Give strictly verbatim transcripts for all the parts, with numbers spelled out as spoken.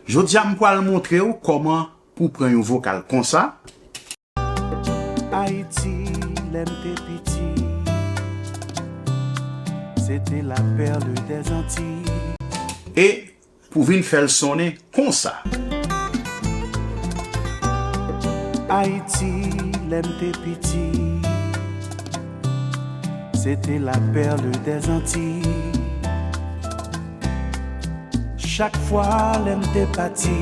Jodi a, m pral montre w kòman pou w pran yon vokal konsa. Ayiti, lè m te piti, se te la perle des Antilles. E pou vin fè l sonnen konsa. Ayiti, lè m te piti, se te la perle des Antilles. Chak fwa lè m te pati,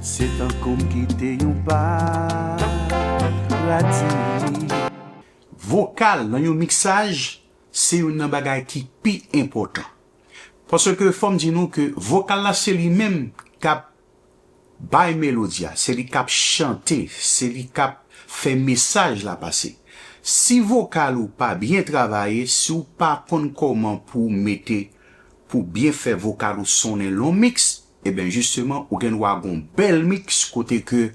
se tankou m kite yon paradi. Vokal nan yon miksaj, se youn nan bagay ki pi enpòtan. Paske fò m di nou ke vokal la se li menm k ap bay melodi a, se li k ap chante, se li k ap fè mesaj la pase. Si vokal ou pa byen travaye, si w pa konn kòman pou w mete, pou w byen fè vokal ou sonnen lè w miks, ebyen jisteman, ou gen dwa gen yon bèl miks kote ke,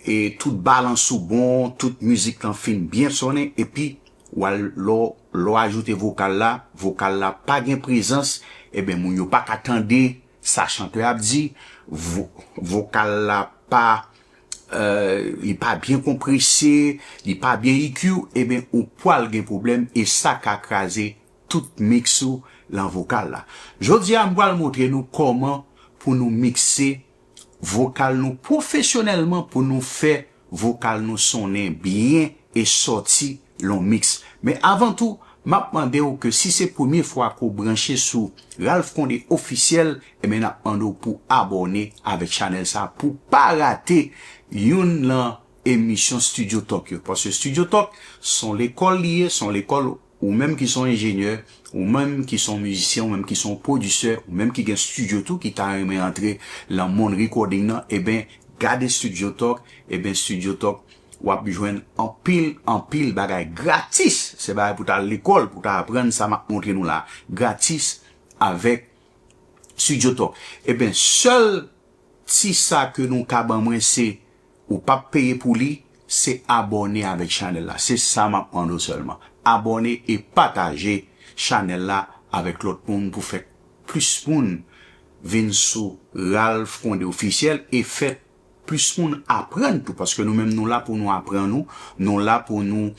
e, tout balans ou bon, tout mizik lan fin byen sonnen, epi w al, lè w, lè w ajoute vokal la, vokal la pa gen prezans, ebyen moun yo pa ka tande sa chantè ap di, vo-, vokal la pa, e, li pa byen konprese, li pa byen E Q, ebyen ou pral gen pwoblèm e sa ka kraze tout miks ou lan vokal la. Jodi a, m pral montre nou kòman pou nou mikse vokal nou pwofesyonèlman pou nou fè vokal nou sonnen byen e sòti lan yon miks. Men avan tou, m ap mande w ke si se premye fwa ke w branche sou Ralph Condé Officiel, ebyen n ap mande w pou abòne avèk chanèl sa pou pa rate youn lan emisyon Studio Talk yo. Paske Studio Talk, se yon lekòl li ye, se yon lekòl ou menm ki se yon enjenyè, ou menm ki se yon mizisyen, ou menm ki se yon pwodisè, ou menm ki gen estidyo tou, ki ta renmen antre lan mond recording nan, ebyen, gade Studio Talk, ebyen, Studio Talk, w ap jwenn anpil, anpil bagay gratis. Se bagay pou ta al lekòl, pou ta aprann sa m ap montre nou la. Gratis avèk Studio Talk. Ebyen, sèl ti sa ke nou ka ban mwen se, ou p ap peye pou li, se abòne avèk chanèl la. Se sa m ap mande w sèlman. Abòne e pataje chanèl la avèk lòt moun pou fè plis moun vin sou Ralph Condé Officiel e fè plis moun aprann tou, paske nou menm nou la pou nou aprann ou, nou la pou nou,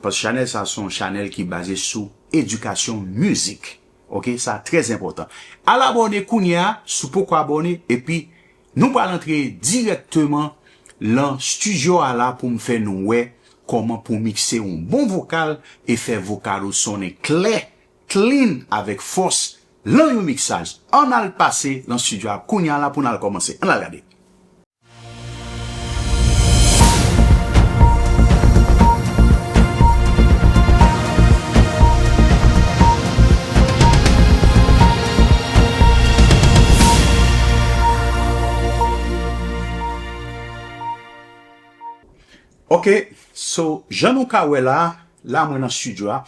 paske chanèl sa se yon chanèl ki baze sou edikasyon mizik. Oke, sa trè enpòtan. Al abòne kounye a, si w poko abòne, epi nou pral antre dirèkteman lan estidyo a la pou m fè nou wè kòman pou mikse yon bon vokal e fè vokal ou sonnen klè, clean, avèk fòs lan yon miksaj. Ann al pase lan estidyo a kounye a la pou n al kòmanse. Ann al gade. Oke, so, jan nou ka wè la, la mwen nan estidyo a.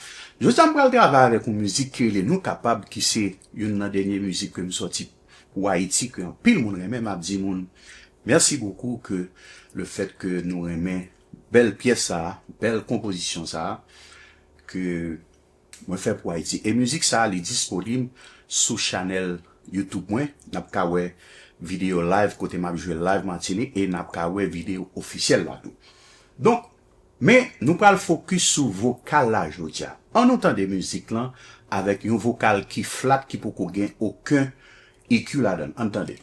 Jodi a m pral travay avèk yon mizik ki rele Nou Kapab, ki se youn nan dènye mizik ke m sòti pou Ayiti, ke anpil moun renmen, m ap di moun, mèsi bokou ke le fèt ke nou renmen bèl pyès sa a, bèl konpozisyon sa a, ke mwen fè pou Ayiti. E mizik sa a, li disponib sou chanèl YouTube mwen. N ap ka wè videyo live kote m ap jwe live Matinik e n ap ka wè videyo ofisyèl la tou. Donk, men nou pral fokis sou vokal la jodi a. Ann nou tande mizik lan avèk yon vokal ki flat, ki poko gen okenn E Q ladan l. Ann tande.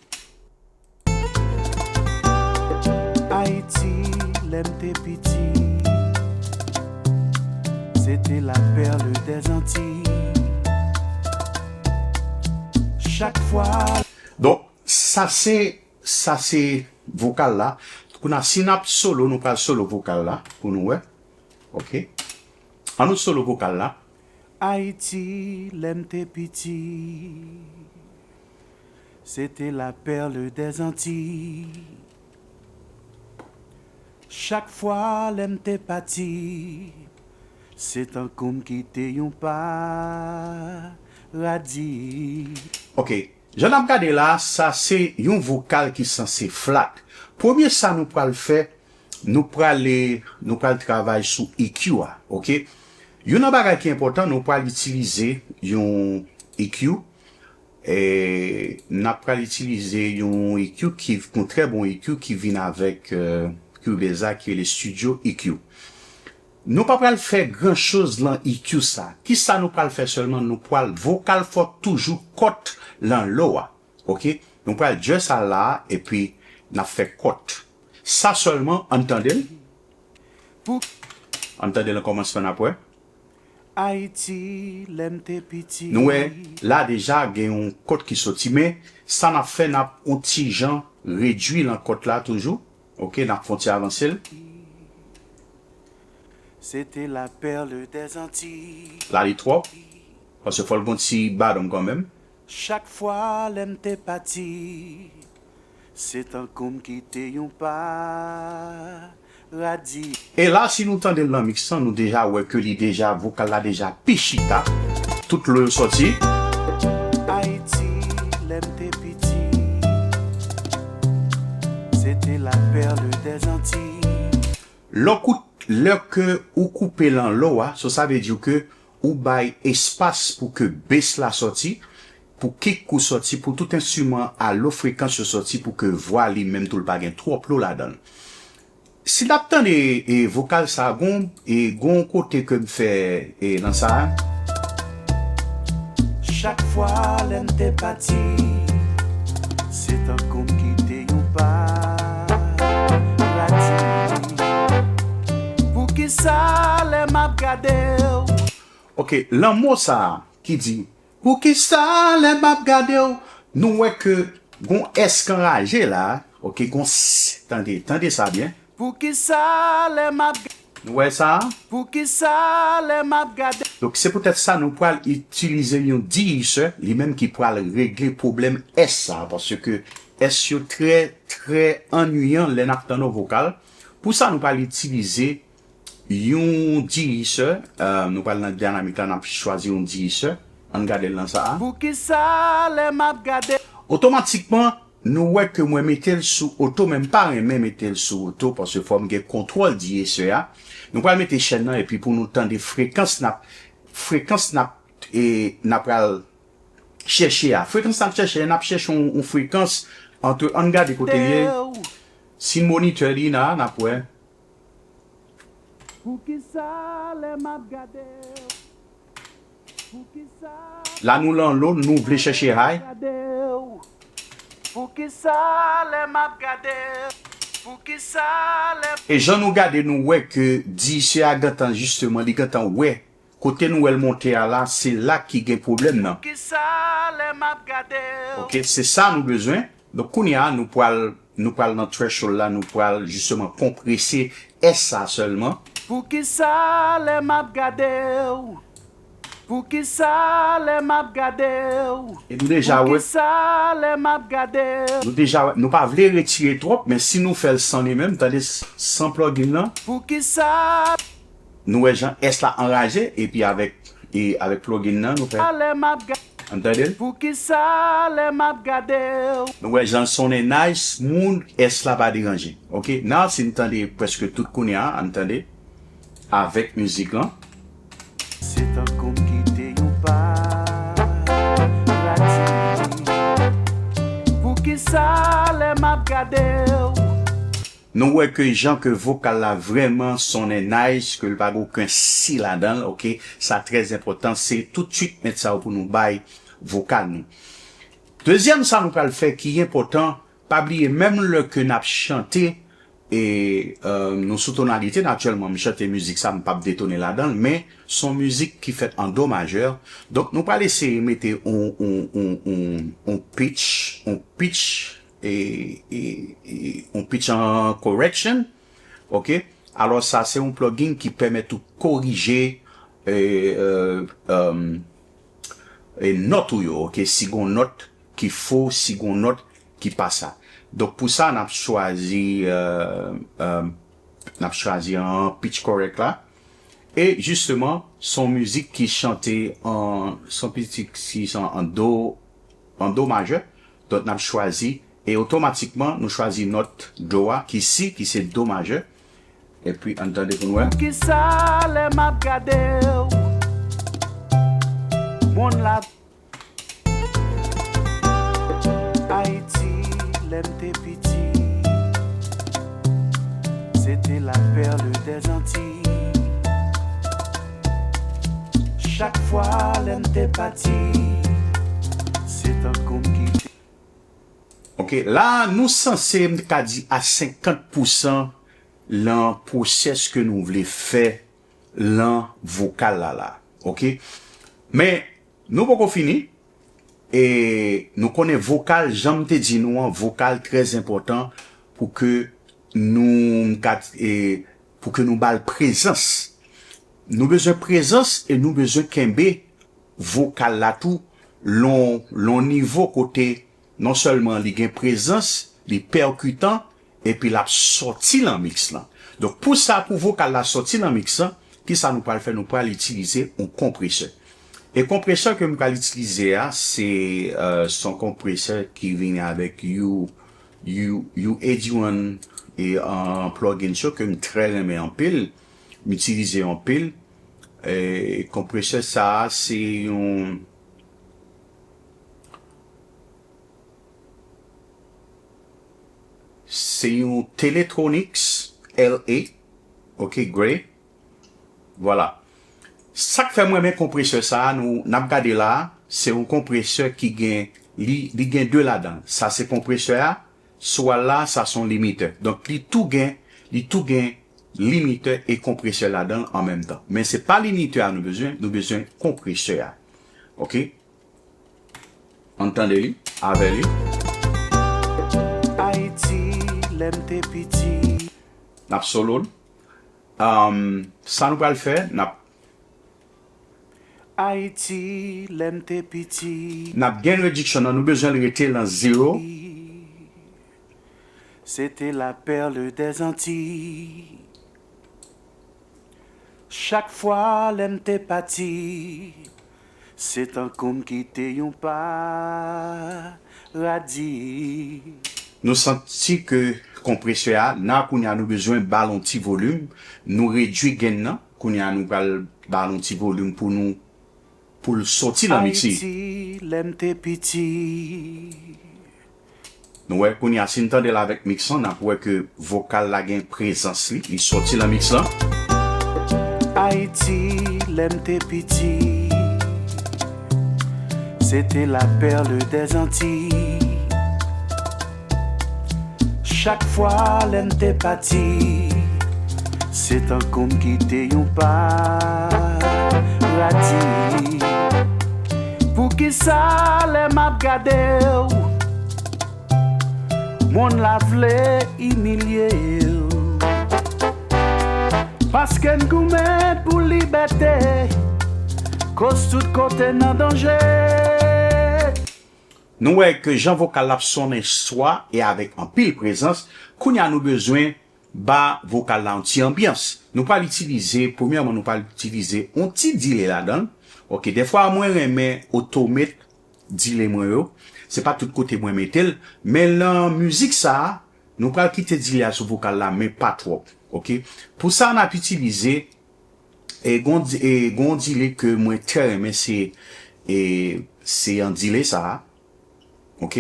Ayiti, lè m te piti, se te la perle des Antilles. Chak fwa. Donk, sa se, sa se vokal la. Kounye a, si n ap solo, nou pral solo vokal la, pou nou wè. Oke. Ann nou solo vokal la. Ayiti, lè m te piti, se te la perle des Antilles. Chak fwa lè m te pati, se tankou m kite yon paradi. Oke, jan n ap gade la, sa se yon vokal ki sanse flat. Premye sa nou pral fè, nou pral, nou pral travay sou E Q a, oke? Youn nan bagay ki enpòtan, nou pral itilize yon E Q. E n ap pral itilize yon E Q ki, yon trè bon E Q ki vin avèk, euh, Cubase la, ki rele Studio E Q. Nou pa pral fè gran choz lan E Q sa. Kisa nou pral fè sèlman? Nou pral, vokal fò toujou kòt lan low a. Oke? Nou pral just al la, epi n ap fè kòt. Sa sèlman, ann tande l. Pou Ann tande l nan kòmansman, n ap wè. Ayiti, lè m te piti. Nou wè, la deja gen yon kòt ki soti, men sa n ap fè, n ap yon ti jan redui lan kòt la toujou. Oke, n ap fè yon ti avanse l. Se te la perle des Antilles. La li twòp. Paske fò l gon ti badonm kanmenm. Chak fwa lè m te pati, se tankou m kite yon paradi. E la, si nou tande l nan mix lan, nou deja wè ke li deja, vokal la deja pi chita. Tout lo yo sòti. Ayiti, lè m te piti, se te la perle des Antilles. Lè w kout-, lè ke ou koupe lan low a, so sa vle di ke ou bay espas pou ke bass la sòti, pou kick ou sòti, pou tout enstriman a lo frekans yo sòti, pou ke vwa li menm tou l pa gen twòp lo ladan l. Si n ap tande, e, vokal sa, gon, e, gon kote ke m fè, e, nan sa a. Chak fwa lè m te pati, se tankou m kite yon paradi. Poukisa lè m ap gade w? Oke, lanmo sa a ki di, poukisa lè m ap gade w? Nou wè ke gon S k anraje la, oke, gon S, tande, tande sa byen. Poukisa lè m ap Nou wè sa? Poukisa lè m ap gade? Donk, se poutèt sa nou pral itilize yon de-esser, li menm ki pral regle pwoblèm S sa, paske S yo trè, trè annuyan lè n ap tann yon vokal. Pou sa, nou pral itilize yon de-esser, euh, nou pral nan dinamik la, n ap chwazi yon de-esser. Ann gade l nan sa a. Poukisa lè m ap gade? Otomatikman, nou wè ke mwen mete l sou oto, men m pa renmen mete l sou oto, paske fò m gen kontwòl de-esser a. Nou pral mete chèn nan, epi pou nou tande frekans n ap, frekans n ap, e, n ap pral chèche a. Frekans n ap chèche a, n ap chèche yon, yon frekans antre, ann gade kote l ye. Si n monitè li la, n ap wè. Poukisa lè m ap gade w? Poukisa La nou lan lo, nou vle chèche high. Gade w? Poukisa lè m ap gade w? Poukisa lè E jan nou gade, nou wè ke de-esser a gentan, jisteman, li gentan wè kote nou wè l monte a la, se la ki gen pwoblèm nan. Poukisa lè m ap gade w? Oke, se sa nou bezwen. Donk, kounye a, nou pral, nou pral nan threshold la, nou pral jisteman konprese S sa sèlman. Poukisa lè m ap gade w? Poukisa lè m ap gade w? E nou deja wè. Poukisa lè m ap gade w? Nou deja wè. Nou pa vle retire twòp, men si nou fè l san li menm, tande s-, san plugin nan. Poukisa Nou wè jan S la anraje, epi avèk, e avèk plugin nan, nou fè. Lè m ap gade Ann tande l? Poukisa lè m ap gade w? Nou wè jan l sonnen nice, smooth, S la pa deranje. Oke? Nan, si n tande prèske tout kounye a, ann tande. Avèk mizik lan. Se tankou m kite yon paradi. Poukisa lè m ap gade w? Nou wè ke jan ke vokal la vrèman sonnen nice, ke l pa gen okenn si ladan l, oke? Sa trè enpòtan, se toutswit met sa yo pou nou bay vokal nou. Dezyèm sa nou pral fè ki enpòtan, pa bliye menm lè ke n ap chante, e, euh, nou sou tonalite, natirèlman, m chante mizik sa, m p ap detone ladan l, men s on mizik ki fèt an do majè. Donk, nou pral eseye mete on, on, on, on, on pitch, on pitch e, e, e yon pitch an correction. Oke? Alò, sa se yon plugin ki pèmèt ou korije, e, e, e, e nòt ou yo. Oke? Si gon nòt ki fo, si gon nòt ki pa sa. Donk, pou sa, n ap chwazi, e, e, n ap chwazi an pitch correct la. E jisteman, s on mizik ki chante an, s on mizik ki an, an do, an do majè. Donk, n ap chwazi, e otomatikman, nou chwazi nòt do a, ki si, ki se do majè. Epi, ann tande pou n wè. Poukisa lè m ap gade w? Moun la. Lè m te piti, se te la perle des Antilles. Chak fwa lè m te pati, se tankou m kite. Ok, la nou sanse, m ka di, a senkant pousan lan pwosès ke nou vle fè lan vokal la la. Ok? Men, nou poko fini. E nou konnen vokal, jan m te di nou an, vokal trè enpòtan pou ke nou, e, pou ke nou ba l prezans. Nou bezwen prezans e nou bezwen kenbe vokal la tou lon, lon nivo kote non sèlman li gen prezans, li pèkitan, epi l ap sòti lan miks lan. Donk, pou sa, pou vokal la sòti lan miks lan, kisa nou pral fè? Nou pral itilize yon konpresè. E konpresè ke m pral itilize a, se, euh, se yon konpresè ki vini avèk you, you, you A D one e, euh, plugins yo ke m trè renmen anpil, m itilize yo anpil. E konpresè sa a, se yon, se yon Teletronics L A, ok, Grey. Vwala. Sa k fè m renmen konpresè sa a, nou, n ap gade la a, se yon konpresè ki gen, li, li gen de ladan l. Sa se konpresè a, sou al la, sa se yon limitè. Donk, li tou gen, li tou gen limitè e konpresè ladan l an menm tan. Men se pa limitè a nou bezwen, nou bezwen konpresè a. Ok? Ann tande li, avè li. Ayiti, lè m te piti. N ap solo l. Um, sa nou pral fè, n ap Ayiti, lè m te piti. N ap gen rediksyon nan, nou bezwen l rete lan zero. Se te la perle des Antilles. Chak fwa lè m te pati, se tankou m kite yon paradi. Nou santi ke konpresè a, nan kounye a nou bezwen ba l yon ti volim, nou redui gen nan, kounye a nou pral ba l yon ti volim pou nou, pou l soti nan miks li. Ayiti, lè m te piti. Nou wè kounye a, si n tande l avèk miks lan, n ap wè ke vokal la gen prezans li, li soti nan miks lan. Ayiti, lè m te piti, se te la perle des Antilles. Chak fwa lè m te pati, se tankou m kite yon paradi. Poukisa lè m ap gade w, monn la vle imilye w? Paske n goumen pou libète, koz tout kote nan danje. Nou wè ke jan vokal la ap sonnen swa e avèk anpil prezans, kounye a nou bezwen ba vokal la yon ti anbyans. Nou pral itilize, premyèman, nou pral itilize yon ti delay ladan l. Ok, dèfwa mwen renmen otomate delay mwen yo. Se pa tout kote mwen mete l, men lan mizik sa a, nou pral kite delay a sou vokal la, men pa twòp. Ok? Pou sa, n ap itilize, e gon, e gon delay ke mwen trè renmen, se, e, se yon delay sa a. Ok?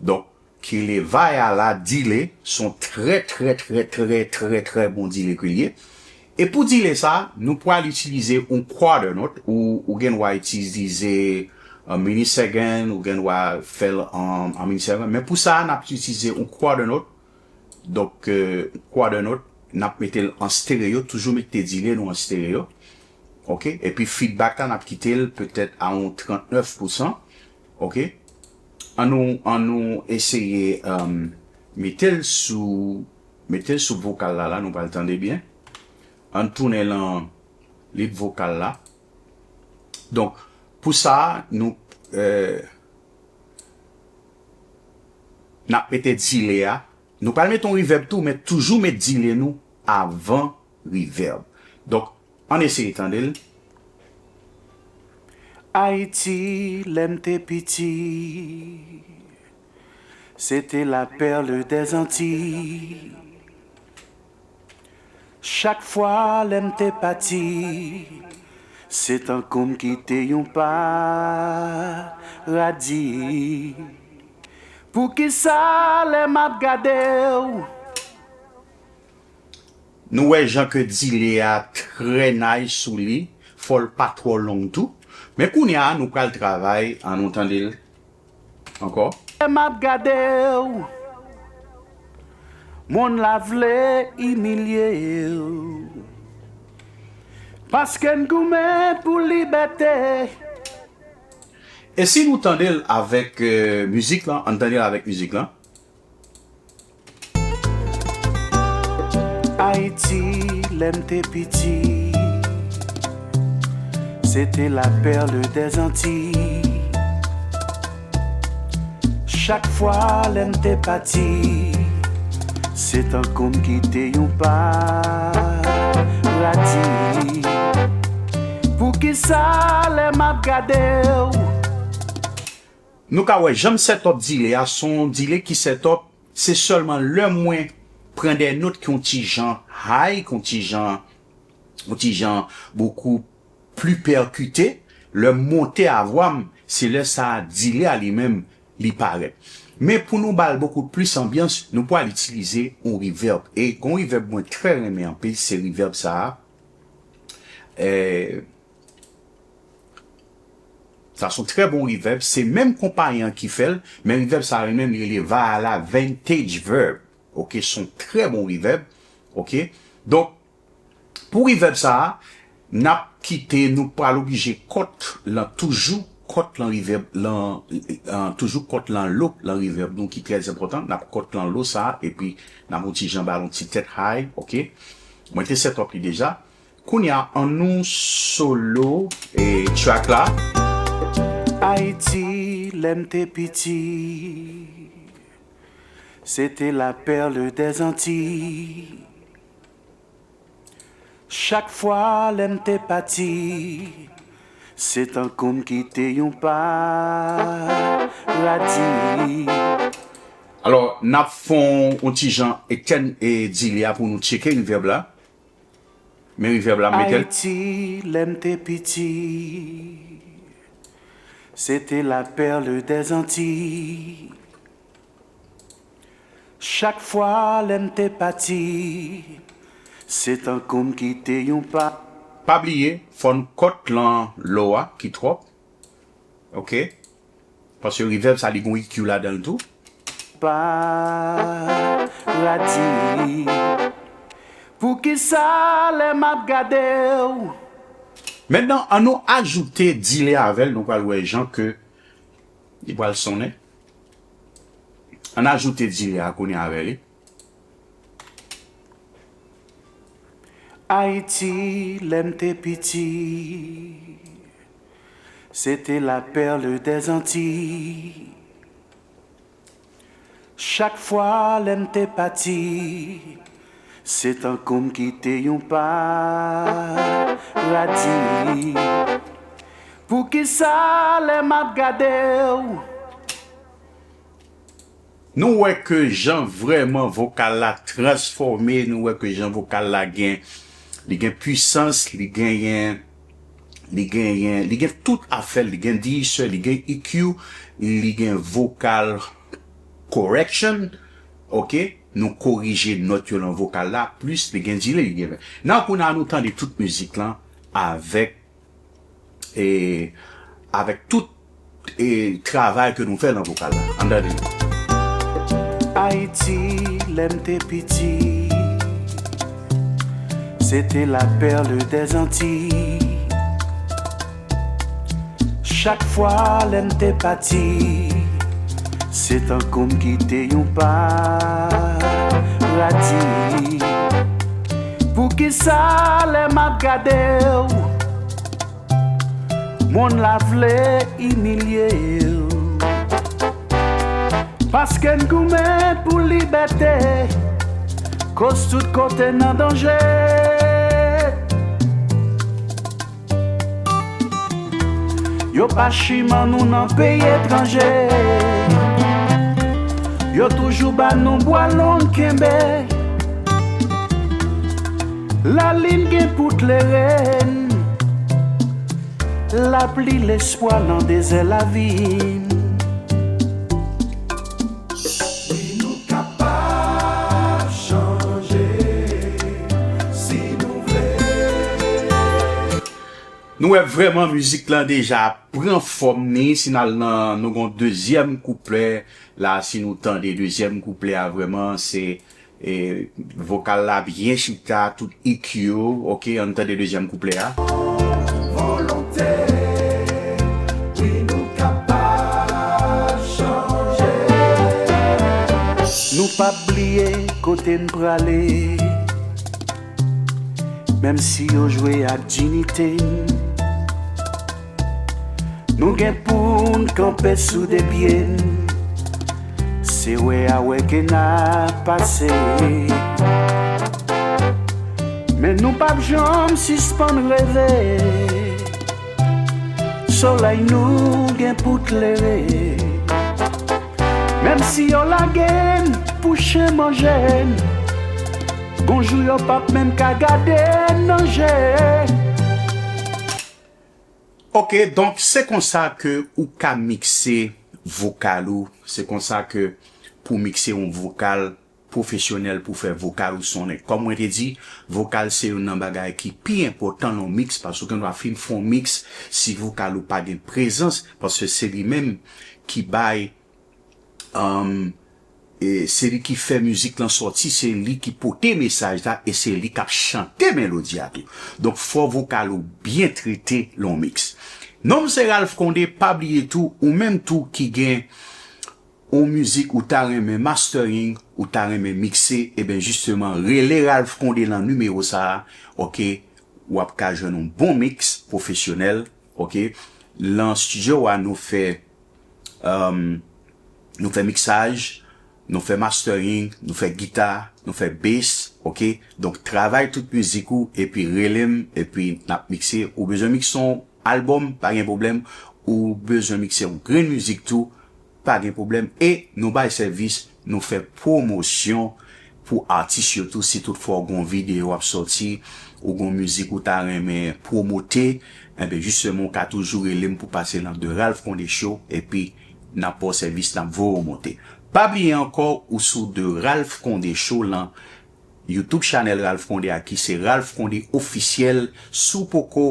Donk, ki le vaya la delay, se yon trè, trè, trè, trè, trè, trè bon delay ke l ye. E pou delay sa, nou pral itilize yon quarter note, ou, ou gen dwa itilize, uh, mini second, ou gen dwa fè l an, an mini second. Men pou sa, n ap itilize yon quarter note. Donk, euh, quarter note, n ap mete l an stereo, toujou mete delay nou an stereo. Ok? Epi feedback la, n ap kite l petèt a yon trannèf pousan. Ok? An nou, an nou eseye, um, mete l sou, mete l sou vokal la, la, nou pral tande byen. An tounen lan lead vokal la. Donk, pou sa, nou, euh, n ap mete delay a. Nou pral mete yon reverb tou, men toujou met delay nou avan reverb. Donk, ann eseye tande l. Ayiti, lè m te piti, se te la perle des Antilles. Chak fwa lè m te pati, se tankou m kite yon paradi. Poukisa lè m ap gade w? Nou wè jan ke delay a trè nice sou li, fò l pa twò long tou. Men kounye a, nou pral travay, ann nou tande l ankò. Lè m ap gade w, monn la vle imilye w. Paske n goumen pou libète. E si nou tande l avèk, euh, mizik lan, ann tande l avèk mizik lan. Ayiti, lè m te piti, se te la perle des Antilles. Chak fwa lè m te pati, se tankou m kite yon paradi. Poukisa lè m ap gade w? Nou ka wè jan m set up delay a, se yon delay ki set up, se sèlman lè mwen pran de nòt ki yon ti jan high, ki yon ti jan, yon ti jan bokou pli pèkite, lè m monte a vwa m, se lè sa a delay a li menm, li parèt. Men pou nou ba l bokou plis anbyans, nou pral itilize yon reverb. E gon reverb mwen trè renmen anpil, se reverb sa a. Eh, Sa se yon trè bon reverb. Se menm konpayi an ki fè l, men reverb sa a li menm li rele Vaala Vantage Verb. Oke, se yon trè bon reverb. Oke. Donk, pou reverb sa a, n ap kite, nou pral oblije cut lan toujou, cut lan reverb lan, eh, toujou cut lan low lan reverb nou ki trè enpòtan. N ap cut lan low sa a, epi n ap yon ti jan ba l yon ti tèt high, oke. Mwen te set up li deja. Kounye a, ann nou solo, eh, track la. Ayiti, lè m te piti, se te la perle des Antilles. Chak fwa lè m te pati, se tankou m kite yon paradi. Alò, n ap fè yon, yon ti jan etèn e delay a pou nou tcheke reverb la. Men reverb la, m mete l. Ayiti, lè m te piti, se te la perle des Antilles. Chak fwa lè m te pati, se tankou m kite yon pa. Pa bliye, fò n cut lan low a ki twòp. Oke? Paske reverb sa li gon E Q ladan l tou. Paradi. Poukisa lè m ap gade w? Mentnan, ann nou ajoute delay avè l, nou pral wè jan ke li pral sonnen. Ann ajoute delay a kounye a avè li. Ayiti, lè m te piti, se te la perle des Antilles. Chak fwa lè m te pati, se tankou m kite yon paradi. Poukisa lè m ap gade w? Nou wè ke jan vrèman vokal la transfòme, nou wè ke jan vokal la gen, li gen pwisans, li genyen, li genyen, li gen tout afè l, li gen deesser, li gen E Q, li gen vocal correction, oke? Nou korije nòt yo lan vokal la, plis li gen delay, li gen. Nan kounye a nou tande tout mizik lan avèk e avèk tout e travay ke nou fè lan vokal la. Ann tande. Ayiti, lè m te piti, se te la perle des Antilles. Chak fwa lè m te pati, se tankou m kite yon paradi. Poukisa lè m ap gade w? Monn la vle imilye w. Paske n goumen pou libète, koz tout kote nan danje. Yo pa chiman nou nan peyi etranje. Yo toujou ba nou bwa long kenbe. Lalin gen pou klere n. Lapli lespwa nan dezè lavi n. Nou wè vrèman mizik lan deja pran fòm ni, si n al nan, nou gon dezyèm kouplè la, si nou tande dezyèm kouplè a vrèman, se, e, vokal la byen chita, tout E Q yo, oke, ann tande dezyèm kouplè a. Volonte, wi nou kapab chanje. Nou p ap bliye kote n prale. Menm si yo jwe ak diyite n, nou gen pou n kanpe sou de pye n. Se wè a wè ke n ap pase. Men nou p ap janm sispann reve. Solèy nou gen pou klere. Menm si yo lage n pou chen manje n, gon jou yo p ap menm ka gade n nan je. Oke, donk se konsa ke ou ka mikse vokal ou, se konsa ke pou mikse yon vokal pwofesyonèl, pou fè vokal ou sonnen. Kòm mwen te di, vokal se youn nan bagay ki pi enpòtan nan yon miks, paske ou gen dwa fin fè yon miks, si vokal ou pa gen prezans, paske se li menm ki bay, um, e se li ki fè mizik lan sòti, se li ki pote mesaj la, e se li k ap chante melodi a tou. Donk, fò vokal ou byen trete lan yon miks. Non m se Ralph Condé, pa bliye tou, ou menm tou ki gen yon mizik ou ta renmen mastering, ou ta renmen mikse, ebyen jisteman, rele Ralph Condé lan nimewo sa a, oke, w ap ka jwenn yon bon miks pwofesyonèl, oke. Lan estidyo a, nou fè, um, nou fè miksaj, nou fè mastering, nou fè gita, nou fè bass, oke. Donk, travay tout mizik ou, epi rele m, epi n ap mikse. Ou bezwen mikse yon albòm, pa gen pwoblèm. Ou bezwen mikse yon grenn mizik tou, pa gen pwoblèm. E nou bay sèvis, nou fè pwomosyon pou atis yo tou. Si toutfwa w gon videyo w ap sòti, ou gon mizik ou ta renmen pwomote, enben, jisteman, ou ka toujou rele m pou pase lan The Ralph Condé Show, epi n ap ba w sèvis, n ap voye w monte. Pa bliye ankò, ou sou The Ralph Condé Show lan YouTube chanèl Ralph Condé a ki se Ralph Condé Ofisyèl. Si w poko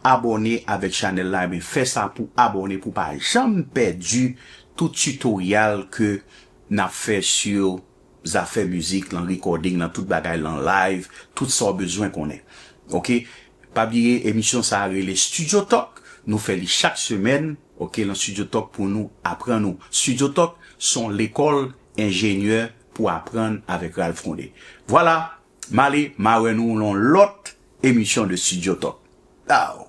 abòne avèk chanèl la, ebyen fè sa pou abòne pou w pa janm pèdi tout titoryal ke n ap fè sou zafè mizik, lan recording, lan tout bagay, lan live, tout sa w bezwen konnen. Oke? Pa bliye, emisyon sa a rele Studio Talk. Nou fè li chak semèn, oke, lan Studio Talk pou nou aprann ou. Studio Talk, se yon lekòl enjenyè pou aprann avèk Ralph Condé. Vwala, m ale, m a wè nou lan yon lòt emisyon de Studio Talk. Aw!